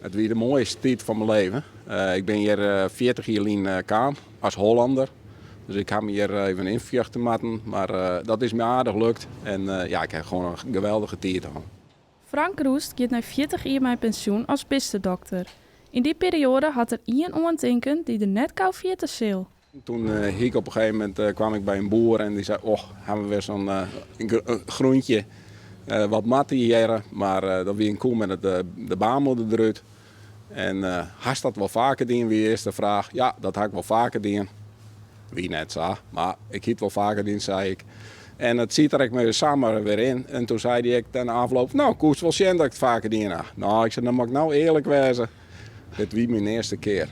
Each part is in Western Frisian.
It wie de moaiste tiid fan myn leven. Ik bin hjir 40 jier lyn kaam as Hollander. Dus ik ha my hjir even ynfjochte moatten, mar dat is my aardich lukt. En ja, ik ha gewoan in geweldige tiid hân. Frank Roest giet nei 40 jier mei pensjoen as bistedokter. Yn dy perioade hat er ien oantinken dy't er net gau ferjitte sil. Toen hie ik op in gegeven momint kwam ik by in boer en dy sei, och, ha we wer sa'n grûntsje, wat moat dy hjirre? Mar dat wie in koe mei de baarmoeder derút. En hast dat wol faker dien, wie de earste fraach. Ja, dat ha ik wol faker dien. Wie net sa, mar ik hie it wol faker dien, sei ik. En it siet der ek mei samar wer yn. En toen sei dy ek nei afloop, no, koest wol sjen dat ik it faker dien ha. No, ik sei, dan moat ik no earlik wêze, dit wie myn earste kear.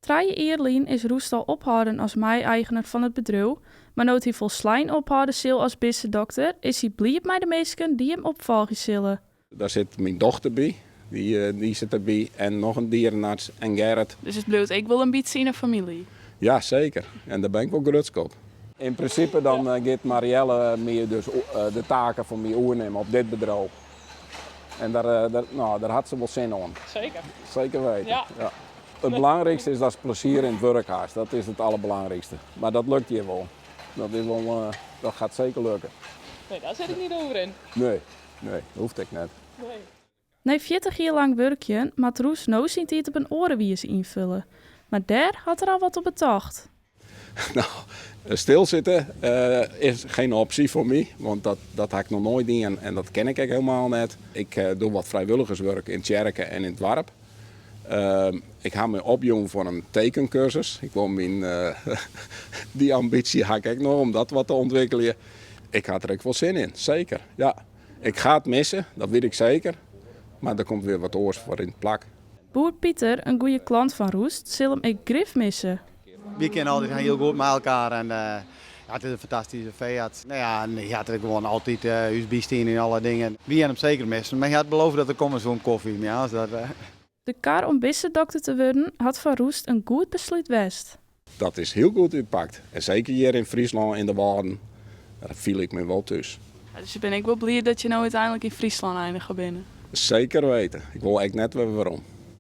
3 jier lyn is Roest al ophâlden as mei-eigener fan it bedriuw, mar no't hy folslein ophâlde sil as bistedokter, is hy bliid mei de minsken dy't him opfolgje sille. Daar sit myn dochter by, dy sit derby en noch in dierenarts en Gerrit. Dus it bliuwt ek wol in bytsje yn 'e famylje? Ja, seker. En dêr bin ik wol grutsk op. In prinsipe dan giet Marielle my dus de taken fan my oernimme op dit bedriuw. En dêr, no, dêr hat se wol sin oan. Seker. Seker weten. Ja. It belangrykste is datst plezier yn it wurk hast. Dat is it alderbelangrykste. Mar dat lukt hjir wol. Dat is wol, dat gaat seker lukke. Nee, dêr sit ik net oer yn. Nee, nee, hoecht ek net. Nee. Nei 40 jier lang wurkjen moat Roest no syn tiid op in oare wize ynfulle. Mar dêr hat er al wat op betocht. No, stilsitte is geen optie foar my, want dat, dat ha ik noch noait dien en dat ken ik ek helemaal net. Ik doch wat frijwilligerswurk yn tsjerke en yn it doarp. Ik ha my opjûn foar in tekenkursus. Ik wol myn, dy ambysje ha ik ek noch om dat wat te ûntwikkeljen. Ik ha der ek wol sin yn, seker. Ja. Ik ga it misse, dat wit ik seker, mar der komt wer wat oars foar yn it plak. Boer Pieter, in goede klant fan Roest, sil him ek grif misse. Wy kinne altyd hiel goed mei elkoar en ja, it is in fantastyske feearts. No ja, en hy hat der gewoan altyd ús bystien yn alle dingen. Wy hawwe him seker missen, mar hy hat beloofd dat er komme soe om kofje. Ja, as dat. De kar om bistedokter te wurden hat foar Roest in goed beslút west. Dat is hiel goed útpakt. En seker hjir yn Fryslân yn de Wâlden, dêr fiel ik my wol thús. Dus je binne ek wol bliid dat je no úteinlik yn Fryslân einige binne? Seker weten. Ik wol ek net wer werom.